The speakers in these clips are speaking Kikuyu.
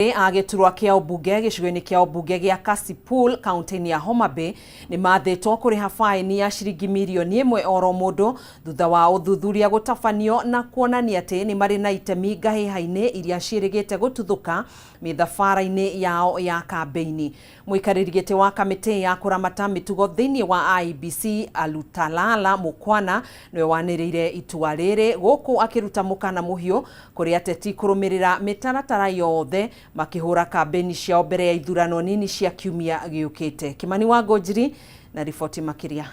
A gĩturwa kĩa ũmbunge gĩcigo-inĩ kĩa ũmbunge gĩa Kasipul kaunti-inĩ ya Homa Bay nĩ mathĩtwo kũrĩha baĩni ya ciringi mirioni ĩmwe oro mũndũ thutha wa ũthuthuria gũtabanio na kuonania atĩ nĩ marĩ na itemi ngahĩha-inĩ iria ciĩrĩgĩte gũtuthũka mĩthabara-inĩ yao ya kambĩini. Mũikarĩri gĩtĩ wa kamĩtĩ ya kũramata mĩtugo thĩinĩ wa IEBC Alutalala Mukwana nĩwe wanĩrĩire itua rĩrĩ gũkũ akĩruta mũkana mũhiũ kũrĩ ateti kũrũmĩrĩra mĩtaratara yothe makĩhũra kambĩini ciao mbere ya ithurano nini cia kiumia gĩũkĩte. Kimani wa Ngũnjiri na riboti makĩria.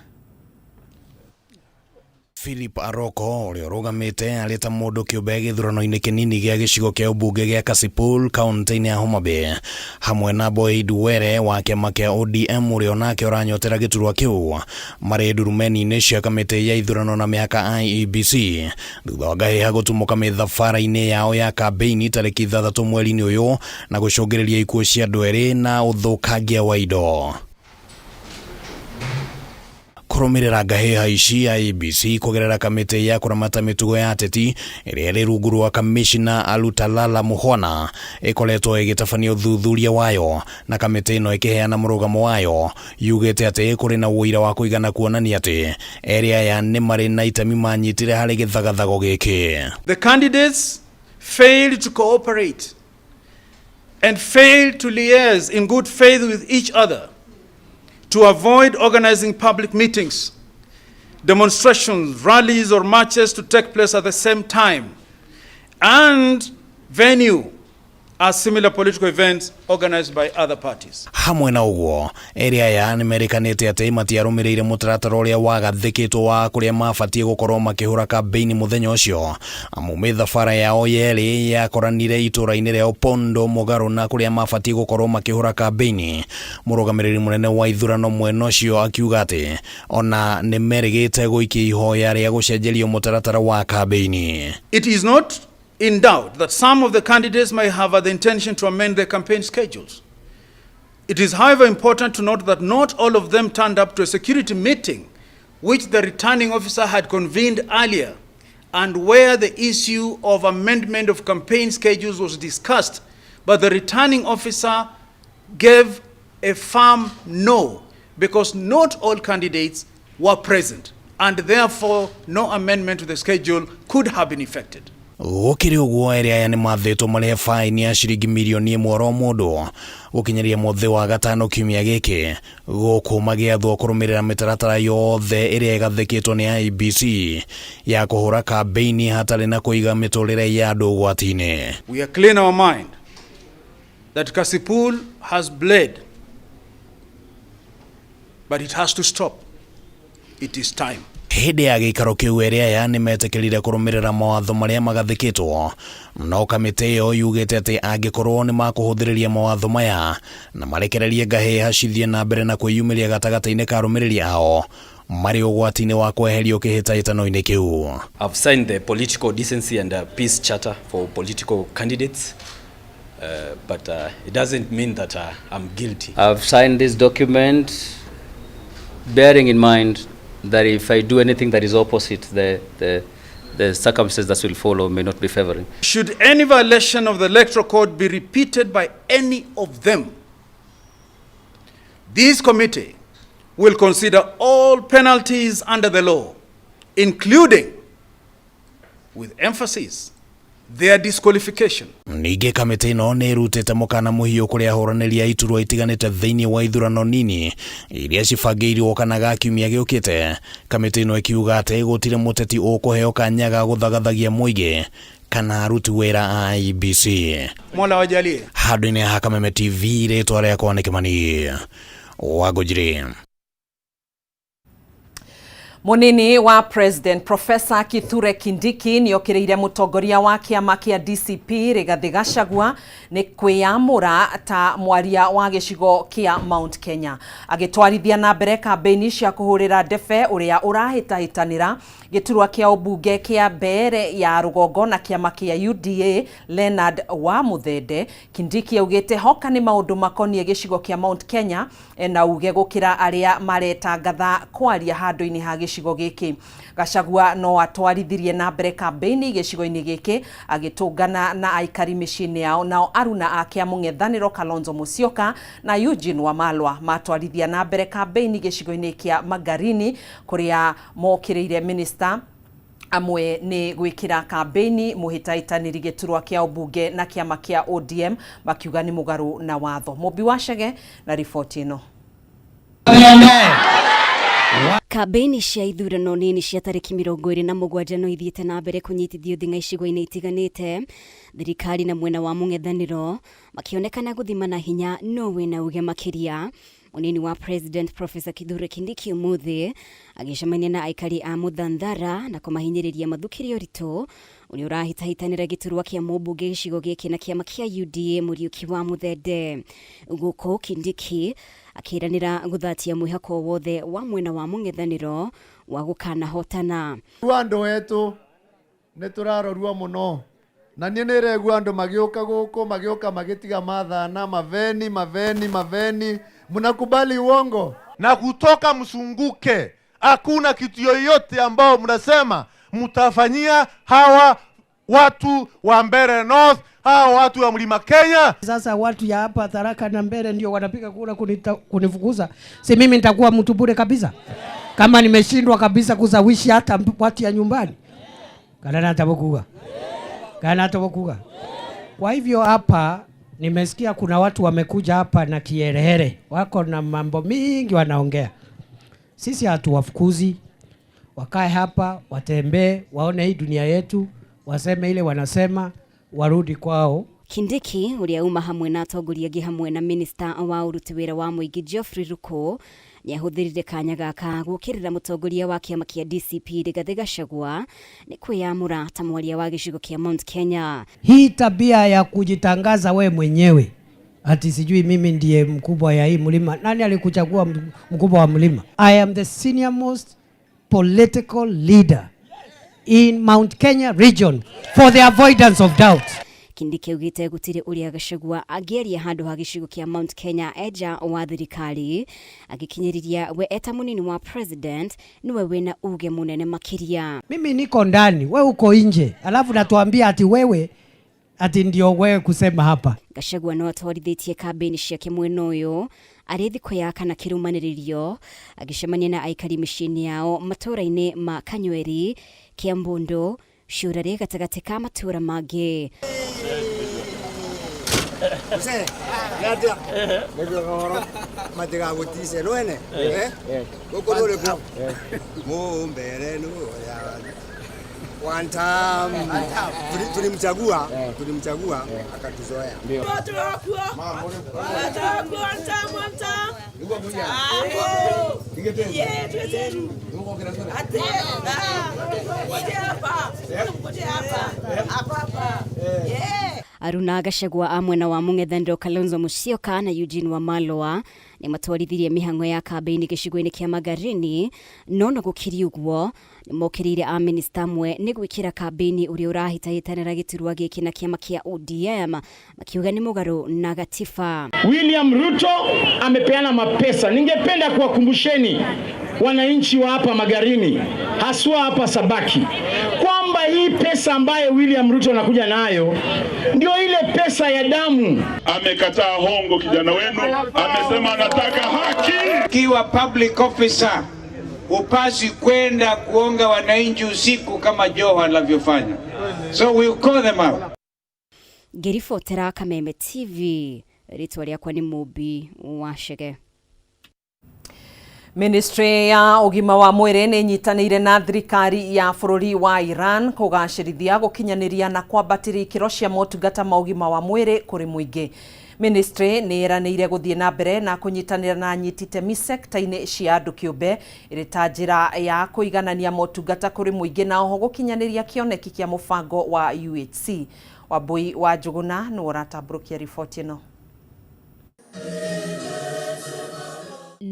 Philip Aroko ũrĩa ũrũgamĩte arĩ ta mũndũ kĩũmbe gĩthurano-inĩ kĩnini gĩa gĩcigo kĩa ũmbunge gĩa Kasipul kaunti-inĩ ya Homa Bay hamwe na Boyd Were wa kĩama kĩa ODM ũrĩa onake ũranyotera gĩturwa kĩu marĩ ndurumeni-inĩ cia kamĩtĩ ya ithurano na mĩhaka IEBC thutha wa ngahĩha gũtumũka mĩthabara-inĩ yao ya kambĩini tarĩki 6 mweri-inĩ ũyũ na gũcũngĩrĩria ikuũ cia andũ erĩ na ũthũkangia wa indo. Kũrũmĩrĩra ngahĩha ici, IEBC kũgerera kamĩtĩ ya kũramata mĩtugo ya ateti ĩrĩa ĩrĩ rungu rwa kamishna Alutalala Mukhwana ĩkoretwo ĩgĩtabania ũthuthuria wayo na kamĩtĩ ĩno ĩkĩheana mũrũgamo wayo yugĩte atĩ kũrĩ na ũira wa kũigana kuonania atĩ erĩ aya nĩ marĩ na itemi manyitire harĩ gĩthagathago gĩkĩ. The candidates failed to cooperate and failed to liaise in good faith with each other to avoid organizing public meetings, demonstrations, rallies, or marches to take place at the same time and venue as similar political events organized by other parties. Hamwe na ũguo, erĩ aya nĩ merĩkanĩte atĩ matiarũmĩrĩire mũtaratara ũrĩa wagathĩkĩtwo wa kũrĩa mabatiĩ gũkorwo makĩhũra kambĩini mũthenya ũcio, amu mĩthabara yao yerĩ yakoranire itũũra-inĩ rĩa Opondo mũgarũ na kũrĩa mabatiĩ gũkorwo makĩhũra kambĩini. Mũrũgamĩrĩri mũnene wa ithurano mwena ũcio akiuga atĩ ona nĩ merĩgĩte gũikia ihoya rĩa gũcenjerio mũtaratara wa kambĩini. It is not in doubt that some of the candidates may have had the intention to amend their campaign schedules. It is, however, important to note that not all of them turned up to a security meeting which the returning officer had convened earlier and where the issue of amendment of campaign schedules was discussed, but the returning officer gave a firm no because not all candidates were present and therefore no amendment to the schedule could have been effected. Gũkĩrĩ ũguo, erĩ aya nĩ mathĩtwo marĩhe baĩni ya ciringi mirioni 1 oro mũndũ gũkinyĩria mũthĩ wa gatano kiumia gĩkĩ gũkũ magĩathwo kũrũmĩrĩra mĩtaratara yothe ĩrĩa ĩgathĩkĩtwo nĩ IEBC ya kũhũra kambĩini hatarĩ na kũiga mĩtũrĩre ya andũ ũgwati-inĩ. We are clear in our mind that Kasipul has bled, but it has to stop. It is time. Hĩndĩ ya gĩikaro kĩu, erĩ aya nĩ metĩkĩrire kũrũmĩrĩra mawatho marĩa magathĩkĩtwo, no kamĩtĩ ĩyo yugĩte atĩ angĩkorwo nĩ makũhũthĩrĩria mawatho maya na marekererie ngahĩha cithiĩ na mbere na kwĩyumĩria gatagatĩ-inĩ ka arũmĩrĩri ao, marĩ ũgwati-inĩ wa kweherio kĩhĩtahĩtano-inĩ kĩu. I've signed the Political Decency and Peace Charter for political candidates, but it doesn't mean that I'm guilty. I've signed this document bearing in mind that if I do anything that is opposite, the circumstances that will follow may not be favoring. Should any violation of the electoral code be repeated by any of them, this committee will consider all penalties under the law, including, with emphasis, their disqualification. Ningĩ kamĩtĩ ĩno nĩ ĩrutĩte mũkana mũhiũ kũrĩ ahũranĩri a iturwa itiganĩte thĩinĩ wa ithurano nini iria cibangĩirwo kana ga kiumia gĩũkĩte. Kamĩtĩ ĩno ĩkiuga atĩ gũtirĩ mũteti ũkũheo kanya ga gũthagathagia mũingĩ kana aruti wĩra a IEBC. Mola wajalie. Handũ-inĩ ha Kameme TV, rĩtwa rĩakwa nĩ Kĩmani wa Ngũnjiri. Munini wa President Professor Kithure Kindiki nĩokĩrĩire mũtongoria wa kĩama kĩa DCP Rigathi Gachagua nĩ kwĩyamũra ta mwaria wa gĩcigo kĩa Mount Kenya, agĩtwarithia na mbere kambĩini cia kũhũrĩra ndebe ũrĩa ũrahĩtahĩtanĩra gĩturwa kĩa ũmbunge kĩa Mbeere ya rũgongo na kĩama kĩa UDA Leonard wa Muthende. Kindiki augĩte hoka nĩ maũndũ makoniĩ gĩcigo kĩa Mount Kenya ena uge gũkĩra arĩa maretangatha kwaria handũ-inĩ ha gĩcigo. gĩcigo gĩkĩ. Gachagua no atwarithirie na mbere kambeini gĩcigo-inĩ gĩkĩ agĩtũngana na aikari mĩciĩ-inĩ yao, nao aruna ake a mũng'ethanĩro Kalonzo Musyoka na Eugene Wamalwa matwarithia na mbere kambeini gĩcigo-inĩ kĩa Magarini kũrĩa mokĩrĩire minista amwe nĩ gwĩkĩra kambeini mũhĩtahĩtanĩri gĩturwa kĩa ũmbunge na kĩama kĩa ODM makiuga nĩ mũgarũ na watho. Mũmbi wa Chege na riboti ĩno. Kambeini cia ithurano nini cia tarĩki 27 no ithiĩte na mbere kũnyitithio thing'a icigo-inĩ itiganĩte, thirikari na mwena wa mũng'ethanĩro makĩonekana gũthimana hinya no wĩna uge makĩria. Munini wa President Professor Kithure Kindiki umuthi agĩcemania na aikari a Muthanthara na kũmahinyĩrĩria mathukĩre ũritũ ũrĩa ũrahĩtahĩtanĩra gĩturwa kĩa mũmbunge gĩcigo gĩkĩ na kĩama kĩa UDA Mũriũki wa Mũthende. Gũkũ Kindiki akĩranĩra gũthatia mwĩhoko wothe wa mwena wa mũng'ethanĩro wa gũkanahotana. Andũ etu nĩ tũrarorua mũno na niĩ nĩ regua andũ magĩũka gũkũ magĩũka magĩtiga mathana maveni maveni maveni, mnakubali uongo na kutoka msunguke. Hakuna kitu yoyote ambao mnasema mtafanyia hawa watu wa Mbeere North, hawa watu wa Mlima Kenya. Sasa watu ya hapa Tharaka na Mbeere ndio wanapiga kura kunifukuza, si mimi nitakuwa mtu bure kabisa kama nimeshindwa kabisa kusawishi hata watu ya nyumbani kana natabokuga kana natabokuga. Kwa hivyo hapa nimesikia kuna watu wamekuja hapa na kiherehere, wako na mambo mingi wanaongea. Sisi hatuwafukuzi, wakae hapa watembee, waone hii dunia yetu, waseme ile wanasema, warudi kwao. Kindiki ũrĩa uma hamwe na atongoria angĩ hamwe na minista wa ũruti wĩra wa mũingĩ Geoffrey Ruku nĩahũthĩrire kanya gaka gũkĩrĩra mũtongoria wa kĩama kĩa DCP Rigathĩ Gachagua nĩ kwĩyamũra ta mwaria wa gĩcigo kĩa Mount Kenya. Hii tabia ya kujitangaza we mwenyewe ati sijui mimi ndiye mkubwa ya hii mlima. Nani alikuchagua mkubwa wa mlima? I am the senior most political leader in Mount Kenya region for the avoidance of doubt. Kindiki augite gutire uria Gachagua angĩaria handũ ha gĩcigo kĩa Mount Kenya eja wa thirikari agĩkinyĩrĩria we eta mũnini wa president niwe wĩna uge mũnene makĩria. Mimi niko ndani, we uko nje, alafu natuambia ati wewe ati ndio wewe kusema hapa. Gachagua no atwarithĩtie kambĩini ciake mwena ũyũ arĩ thikũ ya kana kĩrũmanĩrĩrio agĩcemania na aikari mĩciĩ-inĩ yao matũũra-inĩ ma Kanyweri, Kiambundu, Ciũrarĩ gatagatĩ ka matũũra mangĩ. Tulimchagua akatuzoea. Aruna Gachagua a mwena wa mũng'ethanĩro Kalonzo Musyoka na Eugene Wamalwa nĩ matwarithirie mĩhang'o ya kambĩini gĩcigo-inĩ kĩa Magarini no na gũkĩrĩ ũguo nĩ mokĩrĩire a minista amwe nĩ gwĩkĩra kambĩini ũrĩa ũrahĩtahĩtanĩra gĩturwa gĩkĩ na kĩama kĩa ODM makiuga nĩ mũgarũ na gatiba. William Ruto amepeana mapesa. Ningependa kuwakumbusheni wananchi wa hapa Magarini, haswa hapa Sabaki, kwamba hii pesa ambayo William Ruto anakuja nayo ndio ile pesa ya damu. Amekataa hongo kijana wenu, amesema anataka haki. Kiwa public officer upasi kwenda kuonga wananchi usiku kama Joho anavyofanya. So we'll call them out. Ngĩribotera Kameme TV, rĩtwa rĩakwa nĩ Mũmbi wa Chege. Ministry ya ũgima wa mwĩrĩ nĩ ĩnyitanĩire na thirikari ya bũrũri wa Iran kũgacĩrithia gũkinyanĩria na kwambatĩria ikĩro cia motungata ma ũgima wa mwĩrĩ kũrĩ mũingĩ. Ministry nĩ ĩranĩire gũthiĩ na mbere na kũnyitanĩra na anyiti itemi sekta-inĩ cia andũ kĩũmbe ĩrĩ ta njĩra ya kũiganania motungata kũrĩ mũingĩ na oho gũkinyanĩria kĩoneki kĩa mũbango wa UHC. Wambui wa Njũgũna nĩwe ũratambũrũkia riboti ĩno.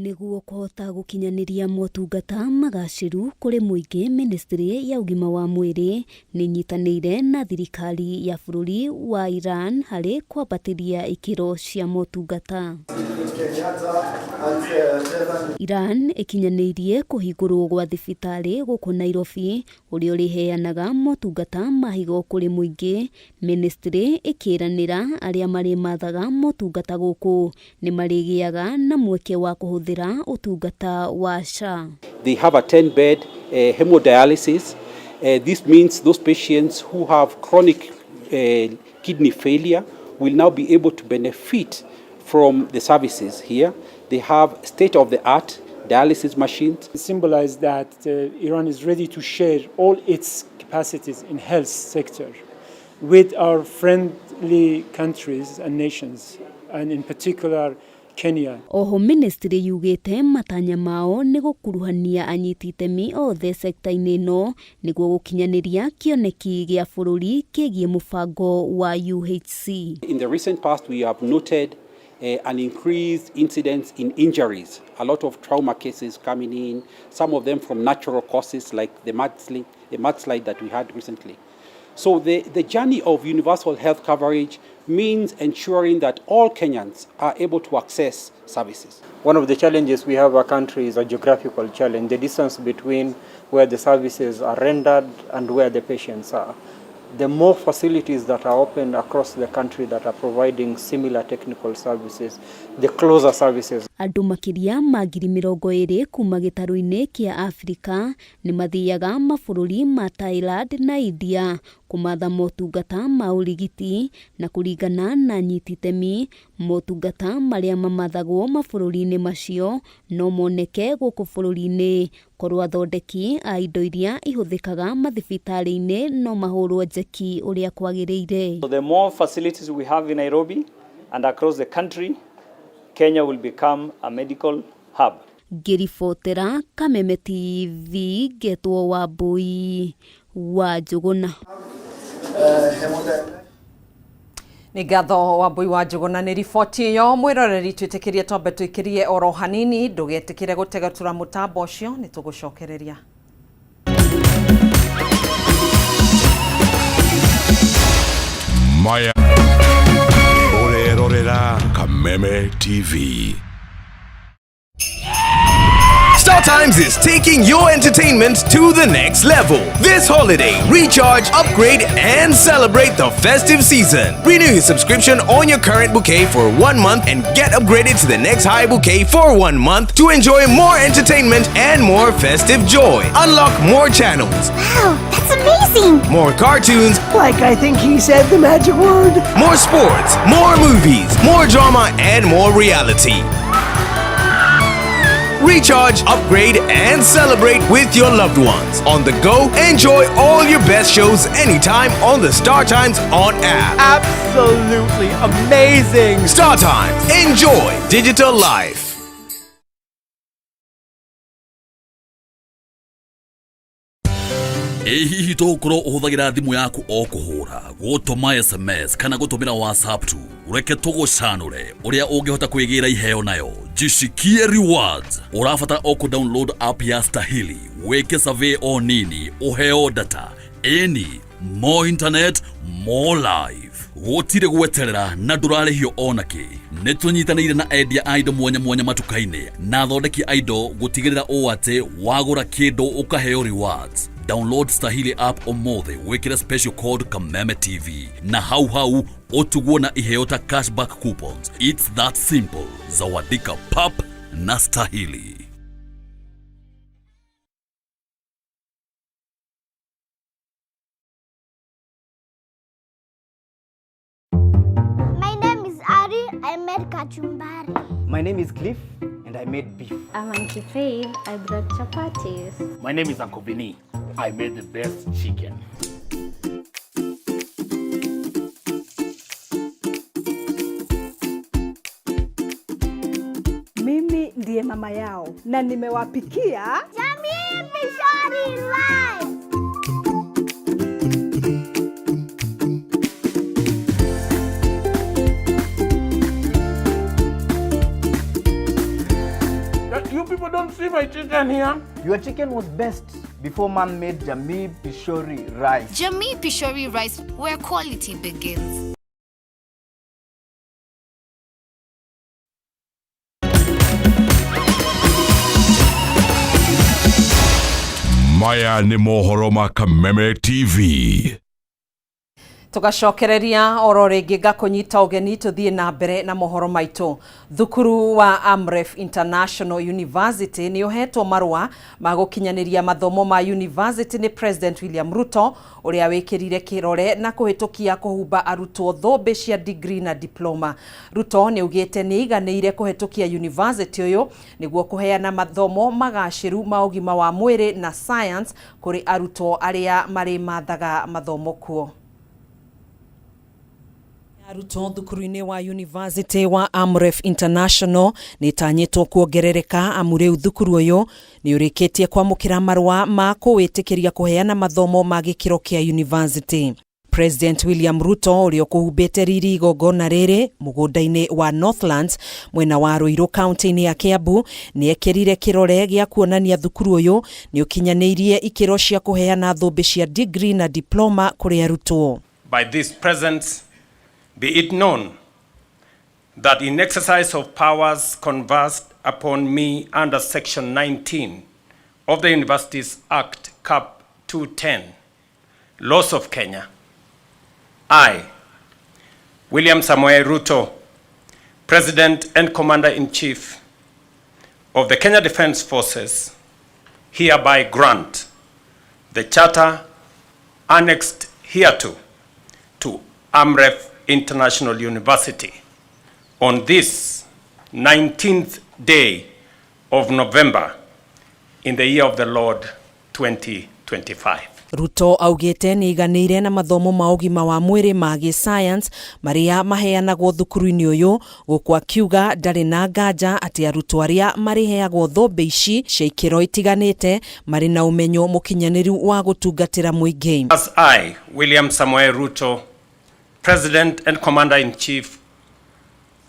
Nĩguo kũhota gũkinyanĩria motungata magacĩru kũrĩ mũingĩ, ministry ya ũgima wa mwĩrĩ nĩnyitanĩire na thirikari ya bũrũri wa Iran harĩ kwambatĩria ikĩro cia motungata. Iran ĩkinyanĩirie kũhingũrwo gwa thibitarĩ gũkũ Nairobi ũrĩa ũrĩheanaga motungata ma higo kũrĩ mũingĩ. Ministry ĩkĩranĩra arĩa marĩmathaga motungata gũkũ nĩmarĩgĩaga na mweke wa kũhũthĩra ũtungata wa SHA. They have a 10-bed hemodialysis. This means those patients who have chronic kidney failure will now be able to benefit from the services here. They have state-of-the-art dialysis machines. It symbolizes that Iran is ready to share all its capacities in health sector with our friendly countries and nations, and in particular Kenya. Oho ministry yugĩte matanya mao nĩ gũkuruhania anyiti itemi othe sekta-inĩ ĩno nĩguo gũkinyanĩria kĩoneki gĩa bũrũri kĩgiĩ mũbango wa UHC. In the recent past, we have noted an increased incidence in injuries, a lot of trauma cases coming in, some of them from natural causes like the mudslide that we had recently. So the journey of universal health coverage means ensuring that all Kenyans are able to access services. One of the challenges we have our country is a geographical challenge, the distance between where the services are rendered and where the patients are. The more facilities that are open across the country that are providing similar technical services, the closer services. Andũ makĩria ma 20,000 kuma gĩtarũ-inĩ kĩa Afrika nĩ mathiaga mabũrũri ma Thailand na India kũmatha motungata ma ũrigiti na kũringana na anyiti itemi motungata marĩa mamathagwo mabũrũri-inĩ macio no moneke gũkũ bũrũri-inĩ korwo athondeki a indo iria ihũthĩkaga mathibitarĩ-inĩ no mahũrwo njeki ũrĩa kwagĩrĩire. So the more facilities we have in Nairobi and across the country, Kenya will become a medical hub. Ngĩribotera Kameme TV ngetwo Wambui wa Njũgũna. Nĩ ngatho Wambui wa Njũgũna nĩ riboti ĩyo. Mwĩroreri twĩtĩkĩrie twambe tũikĩrie oro hanini, ndũgetĩkĩre gũtegatũra mũtambo ũcio, nĩ tũgũcokereria. Maya Orerorera Kameme TV. Star Times is taking your entertainment to the next level. This holiday, recharge, upgrade, and celebrate the festive season. Renew your subscription on your current bouquet for 1 month and get upgraded to the next high bouquet for 1 month to enjoy more entertainment and more festive joy. Unlock more channels. Wow, that's amazing! More cartoons. Like I think he said the magic word. More sports, more movies, more drama, and more reality. Recharge, upgrade, and celebrate with your loved ones. On the go, enjoy all your best shows anytime on the Star Times On app. Absolutely amazing! Star Times, enjoy digital life. Ĩ hihi tũgũkorwo ũhũthagĩra thimũ yaku o kũhũra, gũtũma SMS kana gũtũmĩra WhatsApp tu? Reke tũgũcanũre ũrĩa ũngĩhota kwĩgĩra iheo nayo. Jishikie rewards. Ũrabatara o kũ download app ya Stahili, wĩke survey o nini, ũheo data. Ĩni, more internet, more life. Gũtirĩ gweterera na ndũrarĩhio onakĩ. Nĩ tũnyitanĩire na endia a indo mwanya mwanya matuka-inĩ na athondeki a indo gũtigĩrĩra ũũ atĩ wagũra kĩndũ ũkaheo rewards. Download Stahili app ũmũthĩ wĩkĩre special code Kameme TV na hau hau ũtugwo na iheo ta cashback coupons. It's that simple. Zawadika pap na Stahili. My name is Ari. I made kachumbari. My name is Cliff and I made beef. I'm Auntie Faith. I brought chapatis. My name is Uncle Vinny. I made the best chicken. Mimi ndiye mama yao na nimewapikia Jamii Pishori Live. don't see my chicken here. Your chicken was best before mom made Jamii Pishori rice. Jamii Pishori rice, where quality begins. Maya nĩ mohoro ma Kameme TV. Tugacokereria oro rĩngĩ ngakũnyita ũgeni tũthiĩ na mbere na mohoro maitũ. Thukuru wa Amref International University nĩ ũhetwo marũa ma gũkinyanĩria mathomo ma university nĩ President William Ruto ũrĩa wĩkĩrire kĩrore na kũhĩtũkia kũhumba arutwo thũmbĩ cia degree na diploma. Ruto nĩ augĩte nĩ aiganĩire kũhĩtũkia university ũyũ nĩguo kũheana mathomo magacĩru ma ũgima wa mwĩrĩ na science kũrĩ arutwo arĩa marĩmathaga mathomo kuo. Arutwo thukuru-inĩ wa University wa Amref International nĩ ĩtanyĩtwo kuongerereka amu rĩu thukuru ũyũ nĩ ũrĩkĩtie kwamũkĩra marũa ma kũwĩtĩkĩria kũheana mathomo ma gĩkĩro kĩa university. President William Ruto ũrĩa ũkũhumbĩte riri igongona rĩrĩ mũgũnda-inĩ wa Northlands mwena wa Ruiru kaunti-inĩ ya Kiambu nĩ ekĩrire kĩrore gĩa kuonania thukuru ũyũ nĩ ũkinyanĩirie ikĩro cia kũheana thũmbĩ cia degree na diploma kũrĩ arutwo. By this presence, be it known that in exercise of powers conversed upon me under Section 19 of the Universities Act, Cap 210, Laws of Kenya, I, William Samoei Ruto, President and Commander-in-Chief of the Kenya Defence Forces, hereby grant the charter annexed hereto to Amref International University on this 19th day of November in the year of the Lord 2025. Ruto augĩte nĩ aiganĩire na mathomo ma ũgima wa mwĩrĩ ma gĩ-science marĩa maheanagwo thukuru-inĩ ũyũ gũkũ akiuga ndarĩ na nganja atĩ arutwo arĩa marĩheagwo thũmbĩ ici cia ikĩro itiganĩte marĩ na ũmenyo mũkinyanĩru wa gũtungatĩra mũingĩ. As I, William Samoei Ruto, President and Commander-in-Chief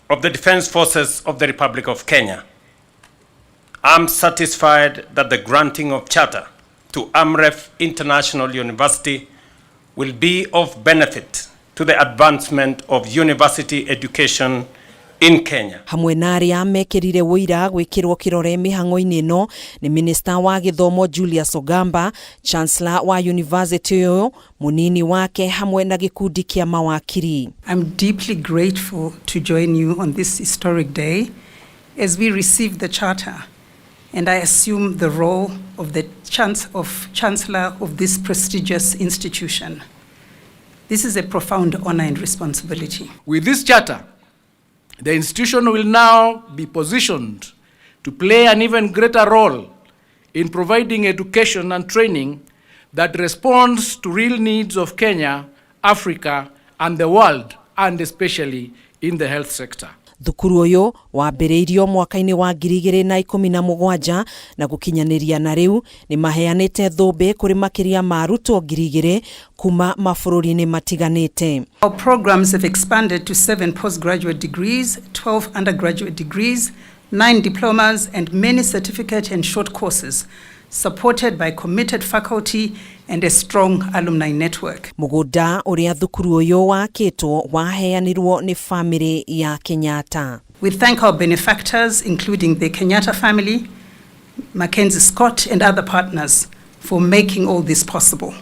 of the Defense Forces of the Republic of Kenya, am satisfied that the granting of charter to Amref International University will be of benefit to the advancement of university education in Kenya. Hamwe na arĩa mekĩrire ũira gwĩkĩrwo kĩrore mĩhang'o-inĩ ĩno nĩ minista wa gĩthomo Julius Ogamba, Chancellor wa university ũyũ, mũnini wake hamwe na gĩkundi kĩa mawakiri. I'm deeply grateful to join you on this historic day as we receive the charter and I assume the role of the Chancellor of this prestigious institution. This is a profound honor and responsibility. With this charter, the institution will now be positioned to play an even greater role in providing education and training that responds to real needs of Kenya, Africa, and the world, and especially in the health sector. Thukuru ũyũ wambĩrĩirio mwaka-inĩ wa 2017 na gũkinyanĩria na rĩu nĩ maheanĩte thũmbĩ kũrĩ makĩria ma arutwo 2000 kuma mabũrũri-inĩ matiganĩte. Our programs have expanded to 7 postgraduate degrees, 12 undergraduate degrees, 9 diplomas, and many certificate and short courses, supported by committed faculty and a strong alumni network. Mũgũnda ũrĩa thukuru ũyũ wakĩtwo waheanirwo nĩ bamĩrĩ ya Kenyatta. We thank our benefactors, including the Kenyatta family, Mackenzie Scott, and other partners for making all this possible.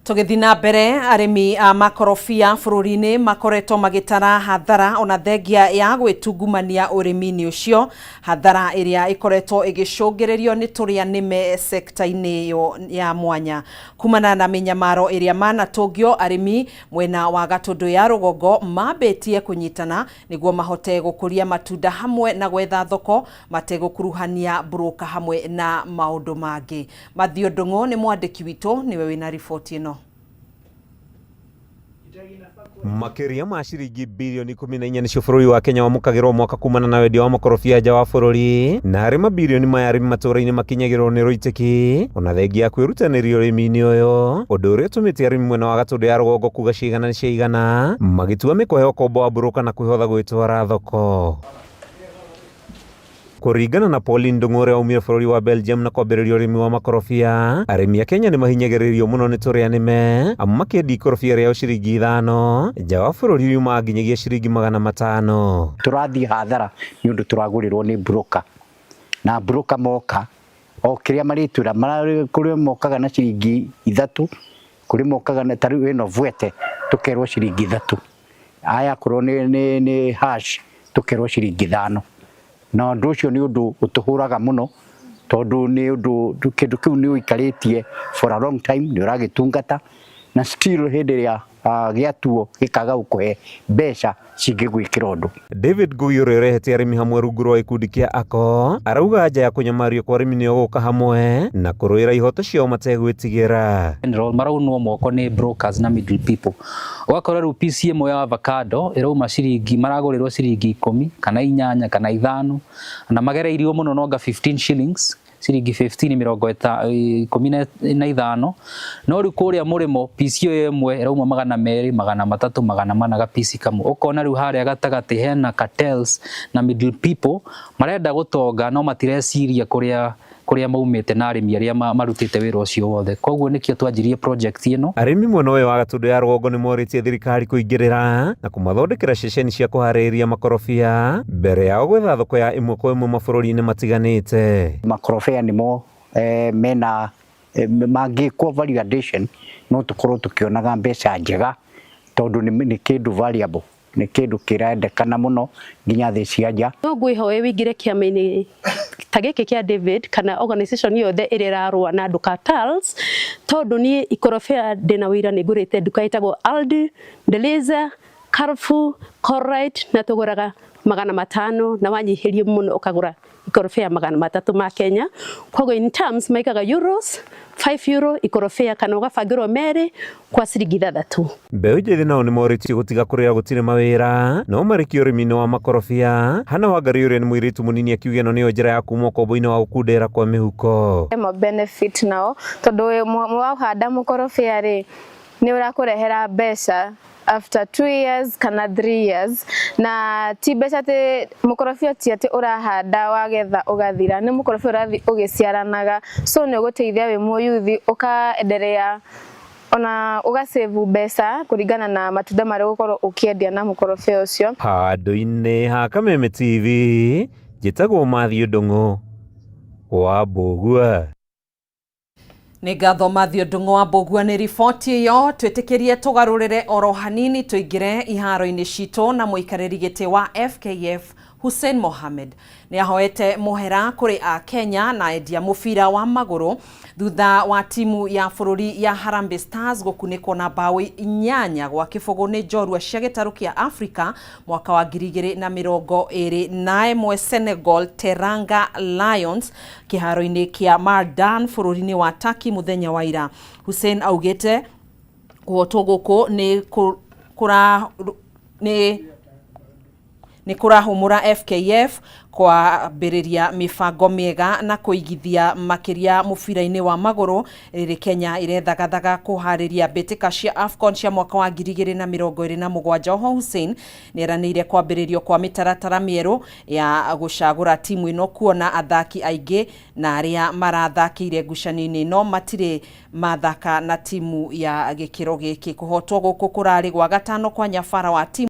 Tũgĩthiĩ na mbere, arĩmi a makorobia bũrũri-inĩ makoretwo magĩtara hathara ona thengia ya gwĩtungumania ũrĩmi-inĩ ũcio, hathara ĩrĩa ĩkoretwo ĩgĩcũngĩrĩrio nĩ tũrĩa nĩme sekta-inĩ ĩyo ya mwanya. Kumana na mĩnyamaro ĩrĩa manatũngio, arĩmi mwena wa Gatũndũ ya rũgongo mambĩtie kũnyitana nĩguo mahote gũkũria matunda hamwe na gwetha thoko mategũkuruhania mburũka hamwe na maũndũ mangĩ. Mathew Ndung'u nĩ mwandĩki witũ, nĩwe wĩna riboti ĩno. Makĩria ma ciringi birioni 14 nĩcio bũrũri wa Kenya wamũkagĩrwo mwaka kumana na wendia wa makorobia nja wa bũrũri, na harĩ mabirioni maya arĩmi matũũra-inĩ makinyagĩrwo nĩ rũitĩki ona thengia ya kwĩrutanĩria ũrĩmi-inĩ ũyũ, ũndũ ũrĩa ũtũmĩte arĩmi mwena wa Gatũndũ ya rũgongo kuga ciigana nĩ ciaigana magĩtua mĩkwa ya ũkombo wa mburũka na kwĩhotha gwĩtwara thoko. Kũringana na Pauline Ndung'u ũrĩa waumire bũrũri wa Belgium na kwambĩrĩria ũrĩmi wa makorobia, arĩmi a Kenya nĩ mahinyagĩrĩrio mũno nĩ tũrĩa nĩme amu makĩendia ikorobia rĩao ciringi 5 nja wa bũrũri riumaga nginyagia ciringi 500. Tũrathiĩ hathara nĩ ũndũ tũragũrĩrwo nĩ broker na broker moka o kĩrĩa marĩtwĩra kũrĩ mokaga na ciringi 3 kũrĩ mokaga na tarĩu ĩno Vuete tũkerwo ciringi 3 aya korwo nĩ hash tũkerwo ciringi 5 na ũndũ ũcio nĩ ũndũ ũtũhũraga mũno tondũ nĩ ũndũ kĩndũ kĩu nĩ ũikarĩtie for a long time nĩ ũragĩtungata na still hĩndĩ ĩrĩa gĩatuo gĩkaga gũkũhe mbeca cingĩgwĩkĩra ũndũ. David Ngũi ũrĩa ũrehete arĩmi hamwe rungu rwa gĩkundi kĩa ACO arauga anja ya kũnyamario kwa arĩmi nĩyo gũka hamwe na kũrũĩra ihoto ciao mategwĩtigĩra. Maraunwo moko nĩ brokers na middle people. Ũgakora rĩu piece ĩmwe ya avocado ĩrauma ciringi, maragũrĩrwo ciringi 10 kana 8 kana 5 na magereirio mũno nonga 15 shillings ciringi 15 mĩrongo 15 no rĩu kũrĩa mũrĩmo piece ĩyo ĩmwe ĩrauma 200 300 400 ga piece kamwe. Ũkona rĩu harĩa gatagatĩ hena cartels na middle people marenda gũtonga no matireciria kũrĩa maumĩte na arĩmi arĩa marutĩte wĩra ũcio wothe. Koguo nĩkĩo twanjirie project ĩno. Arĩmi mwena ũyũ wa Gatũndũ ya rũgongo nĩ morĩtie thirikari kũingĩrĩra na kũmathondekera ceceni cia kũharĩrĩria makorobia mbere yao gwetha thoko ya ĩmwe kwa ĩmwe mabũrũri-inĩ matiganĩte. Makorobia nĩmo mena mangĩkwo value addition no tũkorwo tũkĩonaga mbeca njega tondũ nĩ kĩndũ valuable, nĩ kĩndũ kĩrendekana mũno nginya thĩ cia nja. No ngwĩhoe wĩingĩre kĩama-inĩ ta gĩkĩ kĩa David kana organization yothe ĩrĩa ĩrarũa na andũ cartels, tondũ niĩ ikorobia ndĩna wĩira nĩ ngũrĩte nduka ĩtagwo Aldi, Deleza, Carrefour, Colruyt na tũgũraga 500 na wanyihĩrio mũno ũkagũra ikorobia 300 ma Kenya. Koguo in terms maikaga euros 5 euro ikorobia kana ũgabangĩrwo merĩ kwa ciringi 6. Mbeũ njĩthĩ nao nĩ morĩtio gũtiga kũrĩra gũtirĩ mawĩra no marĩkie ũrĩmi-inĩ wa makorobia. Hana Wangari ũrĩa nĩ mũirĩtu mũnini akiuga ĩno nĩyo njĩra ya kuma ũkombo-inĩ wa gũkundera kwa mĩhuko. Ma benefit nao tondũ wahanda mũkorobia rĩ nĩ ũrakũrehera mbeca after 2 years kana 3 years na ti mbeca atĩ mũkorobia ti atĩ ũrahanda wagetha ũgathira, nĩ mũkorobia ũrathiĩ ũgĩciaranaga, so nĩ ũgũteithia wĩ mũyuthi ũkaenderea ona ũgasave mbeca kũringana na matunda marĩa ũgũkorwo ũkĩendia na mũkorobia ũcio. Handũ-inĩ ha Kameme TV njĩtagwo Matthew Ndung'u wa Mbũgua. Nĩ ngatho Matthew Ndung'u wa Mbũgua nĩ riboti ĩyo. Twĩtĩkĩrie tũgarũrĩre oro hanini tũingĩre iharo-inĩ citũ na mũikarĩri gĩtĩ wa FKF Hussein Mohamed nĩ ahoete mũhera kũrĩ a Kenya na endia mũbira wa magũrũ thutha wa timu ya bũrũri ya Harambee Stars gũkunĩkwo na mbaũ 8-0 nĩ njorua cia gĩtarũ kĩa Afrika mwaka wa 2021 Senegal Teranga Lions kĩharo-inĩ kĩa Mardan bũrũri-inĩ wa Turkey mũthenya wa ira. Hussein augĩte kũhotwo gũkũ nĩ kũrahũmũra FKF kwambĩrĩria mĩbango mĩega na kũigithia makĩria mũbira-inĩ wa magũrũ rĩrĩ Kenya ĩrethagathaga kũharĩria mbĩtĩka cia AFCON cia mwaka wa 2027. Oho Hussein nĩeranĩire kwambĩrĩrio kwa mĩtaratara mĩerũ ya gũcagũra timu ĩno kuona athaki aingĩ na arĩa marathakĩire ngucanio-inĩ ĩno matirĩ mathaka na timu ya gĩkĩro gĩkĩ. Kũhotwo gũkũ kũrarĩ gwa gatano kwa nyabara wa timu